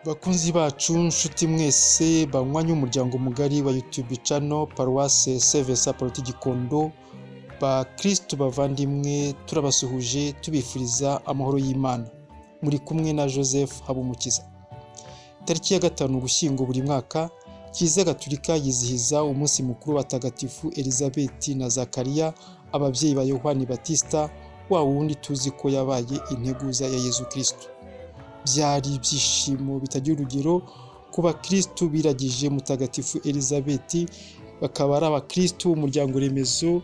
Bakunzi bacu, nshuti mwese banywanye umuryango mugari wa YouTube channel Paroisse Saint Vincent Pallotti Gikondo, bakristu bavandimwe, turabasuhuje tubifuriza amahoro y'Imana. Muri kumwe na Joseph Habumukiza. Tariki ya 5 Ugushyingo buri mwaka, Kiliziya Gatulika yizihiza umunsi mukuru wa Tagatifu Elizabeth na Zakariya, ababyeyi ba Yohani Batista, wa wundi tuzi ko yabaye integuza ya Yezu Kristu. Byari ibyishimo bitagira urugero ku bakristu biragije Mutagatifu Elizabeth, bakaba ari abakristu b'umuryango remezo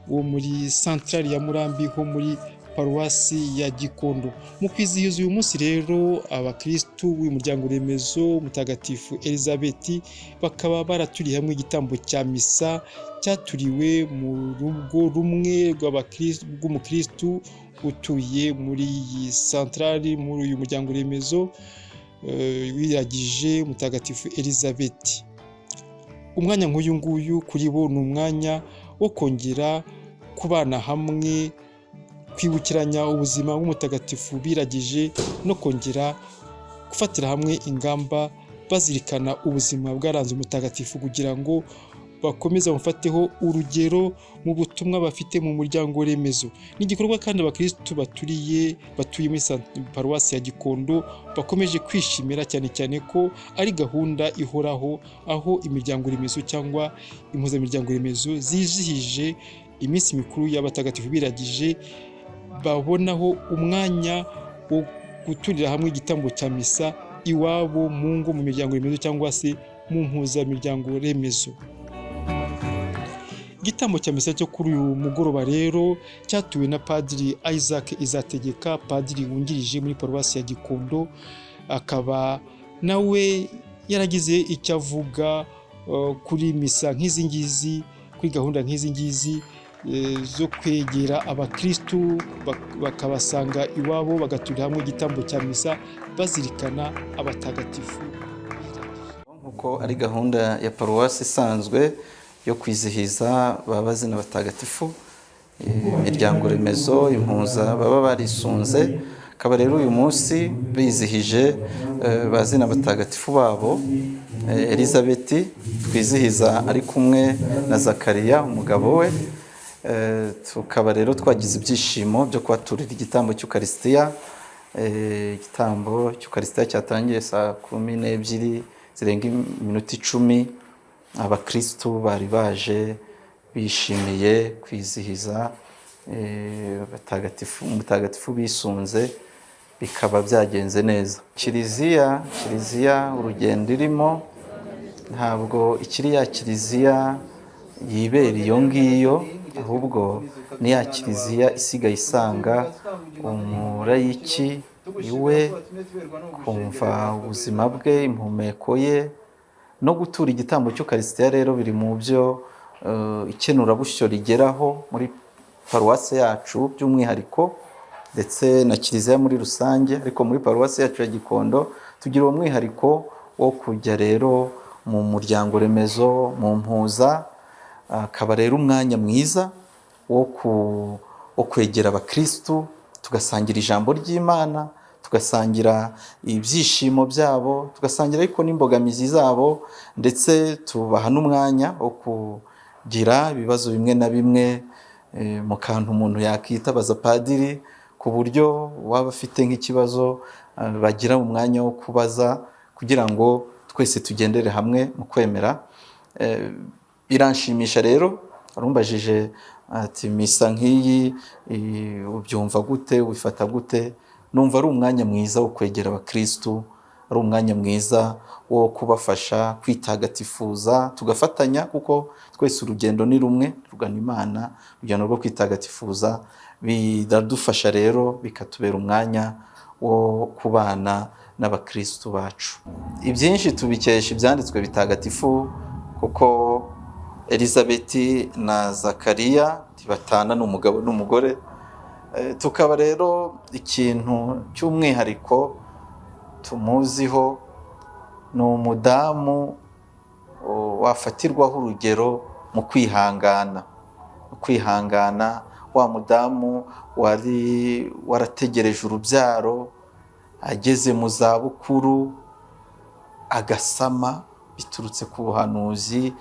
wo muri santarari ya Murambi ho muri paruwasi ya Gikondo. Mu kwizihiza uyu munsi rero, abakristu b'uyu muryango remezo Mutagatifu Elizabeth bakaba baraturiye hamwe igitambo cya misa cyaturiwe mu rugo rumwe rw'umukristu utuye muri iyi santarari, muri uyu muryango remezo wiragije Mutagatifu Elizabeth. Umwanya nk'uyu nguyu kuri bo ni umwanya wo kongera kubana hamwe, kwibukiranya ubuzima bw'umutagatifu biragije no kongera gufatira hamwe ingamba bazirikana ubuzima bwaranze umutagatifu kugira ngo bakomeze bamufateho urugero mu butumwa bafite mu muryango remezo. Ni igikorwa kandi abakristu batuye muri paruwasi ya Gikondo bakomeje kwishimira cyane cyane ko ari gahunda ihoraho, aho imiryango remezo cyangwa impuzamiryango remezo zizihije iminsi mikuru y'abatagatifu biragije babonaho umwanya wo guturira hamwe igitambo cya misa iwabo mu ngo, mu miryango remezo cyangwa se mu mpuzamiryango remezo. Igitambo cya misa cyo kuri uyu mugoroba rero cyatuwe na Padiri Isaac Izategeka, padiri wungirije muri paruwasi ya Gikondo, akaba nawe yaragize icyo avuga kuri misa nk'izi ngizi, kuri gahunda nk'izi ngizi zo kwegera abakristu bakabasanga iwabo bagaturira hamwe igitambo cya misa bazirikana abatagatifu. Nk'uko ari gahunda ya paruwasi isanzwe yo kwizihiza ba bazina batagatifu, imiryango remezo, impuza baba barisunze, akaba rero uyu munsi bizihije bazina batagatifu babo, Elizabeth twizihiza ari kumwe na Zakariya umugabo we. Tukaba rero twagize ibyishimo byo kubaturira igitambo cy'Ukarisitiya. Igitambo cy'Ukarisitiya cyatangiye saa 12 zirenga iminota 10. Abakristu bari baje bishimiye kwizihiza umutagatifu bisunze, bikaba byagenze neza. Kiliziya urugendo irimo ntabwo ikiri ya kiliziya yibera iyo ngiyo, ahubwo ni ya kiliziya isigaye isanga umurayiki iwe, kumva ubuzima bwe, impumeko ye, no gutura igitambo cy'Ukarisitiya. Rero biri mu byo ikenurabushyo rigeraho muri paruwasi yacu by'umwihariko, ndetse na kiliziya muri rusange, ariko muri paruwasi yacu ya Gikondo tugira uwo mwihariko wo kujya rero mu muryango remezo, mu mpuza, akaba rero umwanya mwiza wo kwegera abakristu, tugasangira ijambo ry'Imana, tugasangira ibyishimo byabo, tugasangira ariko n'imbogamizi zabo, ndetse tubaha n'umwanya wo kugira ibibazo bimwe na bimwe mu kantu umuntu yakitabaza padiri, ku buryo waba afite nk'ikibazo bagira umwanya wo kubaza, kugira ngo twese tugendere hamwe mu kwemera. Biranshimisha rero. Arumbajije ati misa nk'iyi ubyumva gute, ubifata gute? Numva ari umwanya mwiza wo kwegera abakristu, ari umwanya mwiza wo kubafasha kwitagatifuza, tugafatanya, kuko twese urugendo ni rumwe rugana Imana, urugendo rwo kwitagatifuza biradufasha rero, bikatubera umwanya wo kubana n'abakristu bacu. Ibyinshi tubikesha ibyanditswe bitagatifu, kuko Elizabeth na Zakariya ntibatana, ni umugabo n'umugore. Tukaba rero ikintu cy'umwihariko tumuziho ni umudamu wafatirwaho urugero mu kwihangana, kwihangana, wa mudamu wari warategereje urubyaro ageze mu zabukuru. Agasama biturutse ku buhanuzi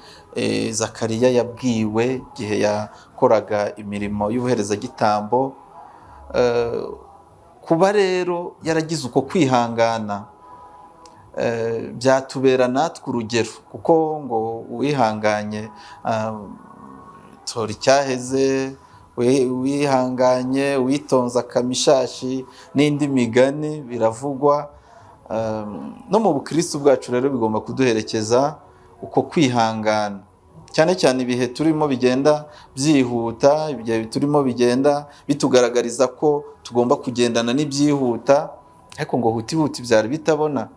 Zakariya yabwiwe igihe yakoraga imirimo y'ubuherezagitambo. Kuba rero yaragize uko kwihangana byatubera natwe urugero, kuko ngo uwihanganye tora icyaheze, wihanganye witonze akamishashi n'indi migani biravugwa. No mu bukristo bwacu rero bigomba kuduherekeza uko kwihangana, cyane cyane ibihe turimo bigenda byihuta, ibihe turimo bigenda bitugaragariza ko tugomba kugendana n'ibyihuta, ariko ngo huti huti byari bitabona.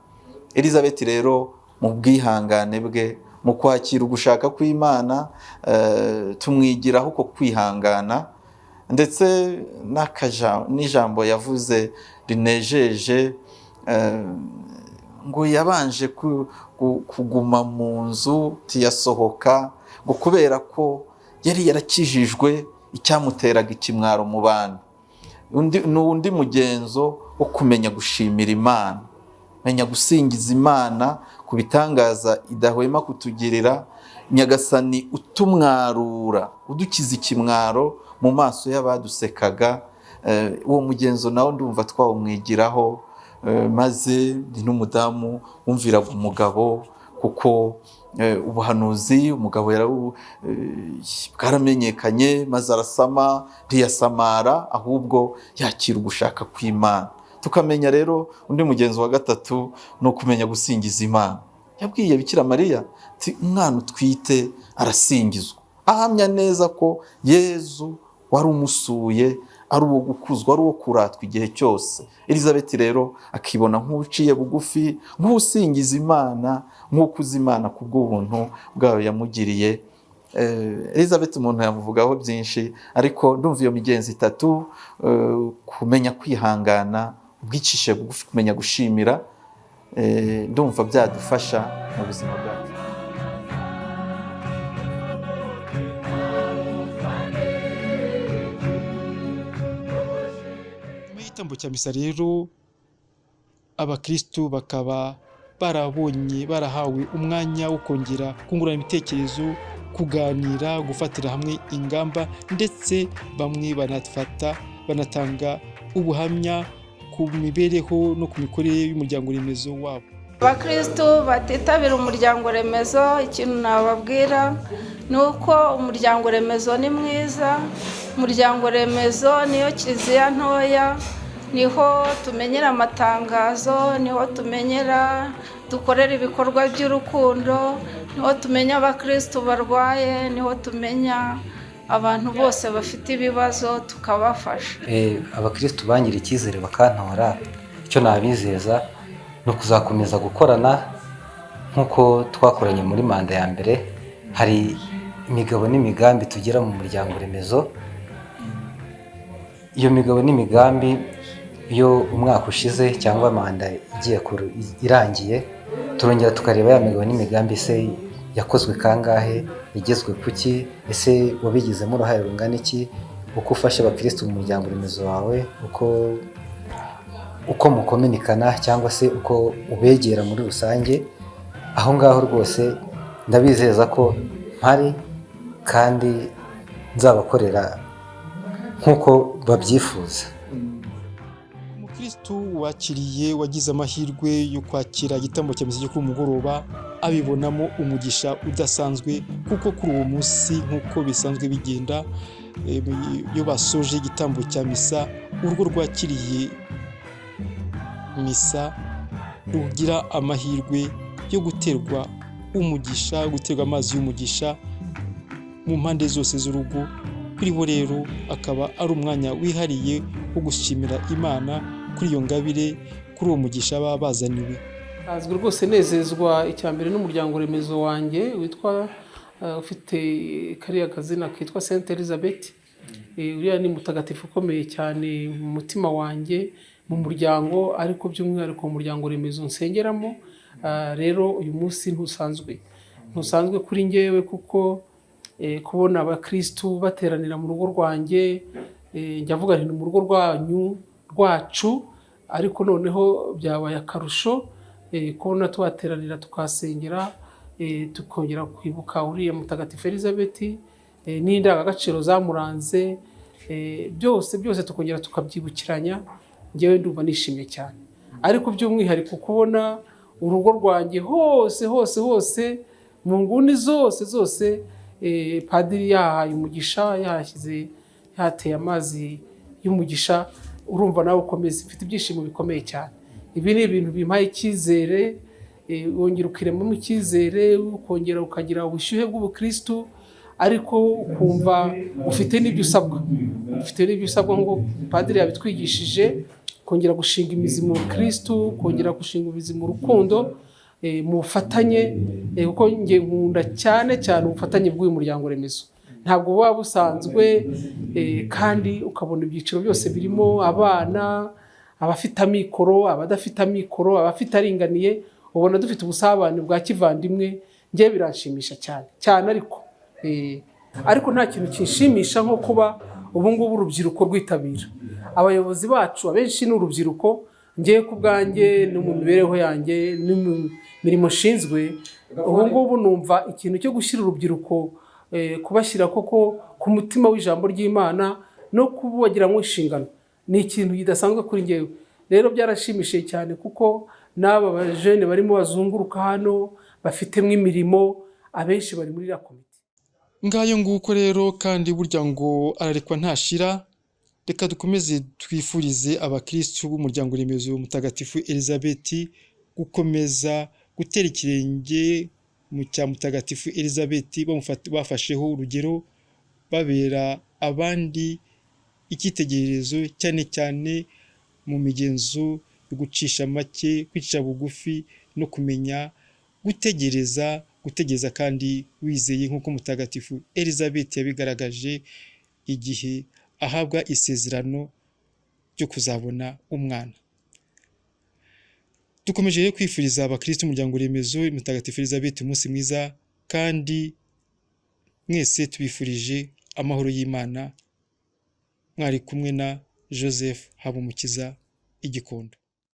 Elizabeth rero mu bwihangane bwe, mu kwakira ugushaka kw'Imana, tumwigiraho uko kwihangana, ndetse n'ijambo yavuze rinejeje, ngo yabanje kuguma mu nzu ntiyasohoka, ngo kubera ko yari yarakijijwe icyamuteraga ikimwaro mu bantu. Ni undi mugenzo wo kumenya gushimira Imana, menya gusingiza Imana ku bitangaza idahwema kutugirira. Nyagasani utumwarura, udukiza ikimwaro mu maso y'abadusekaga. Uwo mugenzo nawo ndumva twawumwigiraho. Maze ni n'umudamu wumviraga umugabo, kuko ubuhanuzi umugabo bwaramenyekanye, maze arasama, ntiyasamara, ahubwo yakira ugushaka kw'Imana. Tukamenya rero undi mugenzo wa gatatu ni ukumenya gusingiza Imana. Yabwiye Bikira Mariya ati umwana utwite arasingizwa, ahamya neza ko Yezu wari umusuye ari uwo gukuzwa, ari uwo kuratwa igihe cyose. Elizabeth rero akibona nk'uciye bugufi, nk'usingiza Imana, nk'ukuza Imana ku bw'ubuntu bwayo yamugiriye. Elizabeth umuntu yamuvugaho byinshi, ariko ndumva iyo migenzo itatu, kumenya kwihangana, ubwicishe bugufi, kumenya gushimira, ndumva byadufasha mu buzima bwacu. Nyuma y'igitambo cya misa rero, abakristu bakaba barabonye, barahawe umwanya wo kongera kungurana ibitekerezo, kuganira, gufatira hamwe ingamba, ndetse bamwe banatanga ubuhamya ku mibereho no ku mikorere y'umuryango remezo wabo. Abakristu batitabira umuryango remezo, ikintu nababwira ni uko umuryango remezo ni mwiza. Umuryango remezo niyo kiliziya ntoya, niho tumenyera amatangazo, niho tumenyera dukorera ibikorwa by'urukundo, niho tumenya abakristu barwaye, niho tumenya abantu bose bafite ibibazo tukabafasha. Abakristu bangira icyizere bakantora, icyo nabizeza ni ukuzakomeza gukorana nk'uko twakoranye muri manda ya mbere. Hari imigabo n'imigambi tugira mu muryango remezo. Iyo migabo n'imigambi iyo umwaka ushize cyangwa manda igiye irangiye, turongera tukareba ya migabo n'imigambi, ese yakozwe kangahe, yagezwe kuki, ese wabigizemo uruhare rungana iki, uko ufasha abakristu mu muryango remezo wawe, uko mukominikana cyangwa se uko ubegera muri rusange. Aho ngaho rwose ndabizeza ko mpari kandi nzabakorera nk'uko babyifuza. Umukristu wakiriye, wagize amahirwe yo kwakira igitambo cya misa cyo kuri mugoroba, abibonamo umugisha udasanzwe, kuko kuri uwo munsi nk'uko bisanzwe bigenda, iyo basoje igitambo cya misa, urugo rwakiriye misa rugira amahirwe yo guterwa umugisha, guterwa amazi y'umugisha mu mpande zose z'urugo. Kuri bo rero akaba ari umwanya wihariye wo gushimira Imana kuri iyo ngabire, kuri uwo mugisha baba bazaniwe. Azwi rwose nezezwa icya mbere n'umuryango remezo wanjye witwa ufite kariya kazina kitwa Sainte Elizabeth. Uriya ni mutagatifu ukomeye cyane mu mutima wanjye, mu muryango, ariko by'umwihariko mu muryango remezo nsengeramo. Rero uyu munsi ntusanzwe kuri njyewe, kuko kubona abakristu bateranira mu rugo rwanjye, njya mvuga nti ni mu rugo rwanyu rwacu, ariko noneho byabaye akarusho. Kubona tuhateranira tukahasengera, tukongera kwibuka uriya mutagatifu Elizabeth n'indangagaciro zamuranze, byose byose tukongera tukabyibukiranya, ngewe ndumva nishimye cyane. Ariko by'umwihariko kubona urugo rwanjye hose hose hose mu nguni zose zose, padiri yahaye umugisha, yahashyize, yahateye amazi y'umugisha, urumva nawe ukomeza. Mfite ibyishimo bikomeye cyane. Ibi ni ibintu bimpaye icyizere, wongera ukiremamo icyizere, ukongera ukagira ubushyuhe bw'ubukristu, ariko ukumva ufite n'ibyo usabwa, ufite n'ibyo usabwa nk'uko padiri yabitwigishije, kongera gushinga imizi mu bukristu, kongera gushinga imizi mu rukundo, mu bufatanye, kuko njye nkunda cyane cyane ubufatanye bw'uyu muryango remezo. Ntabwo buba busanzwe, kandi ukabona ibyiciro byose birimo abana, abafite amikoro, abadafite amikoro, abafite aringaniye, ubona dufite ubusabane bwa kivandimwe. Njye biranshimisha cyane cyane, ariko ariko nta kintu kinshimisha nko kuba ubu ngubu urubyiruko rwitabira. Abayobozi bacu abenshi ni urubyiruko. Njye ku bwanjye no mu mibereho yanjye no mu mirimo nshinzwe, ubu ngubu numva ikintu cyo gushyira urubyiruko, kubashyira koko ku mutima w'ijambo ry'Imana no kubagiramo inshingano, ni ikintu kidasanzwe kuri njyewe. Rero byarashimishije cyane kuko n'aba bajene barimo bazunguruka hano bafitemo imirimo, abenshi bari muri iriya komite. Ngayo nguko rero, kandi burya ngo ararekwa ntashira. Reka dukomeze twifurize abakristu b'umuryango remezo mutagatifu Elizabeth gukomeza gutera ikirenge mu cya mutagatifu Elizabeth bafasheho urugero, babera abandi icyitegererezo, cyane cyane mu migenzo yo gucisha make, kwicisha bugufi no kumenya gutegereza, gutegereza kandi wizeye nk'uko mutagatifu Elizabeth yabigaragaje igihe ahabwa isezerano ryo kuzabona umwana. Dukomeje rero kwifuriza abakristu umuryango remezo mutagatifu Elizabeth umunsi mwiza, kandi mwese tubifurije amahoro y'Imana. Mwari kumwe na Joseph Habumukiza i Gikondo.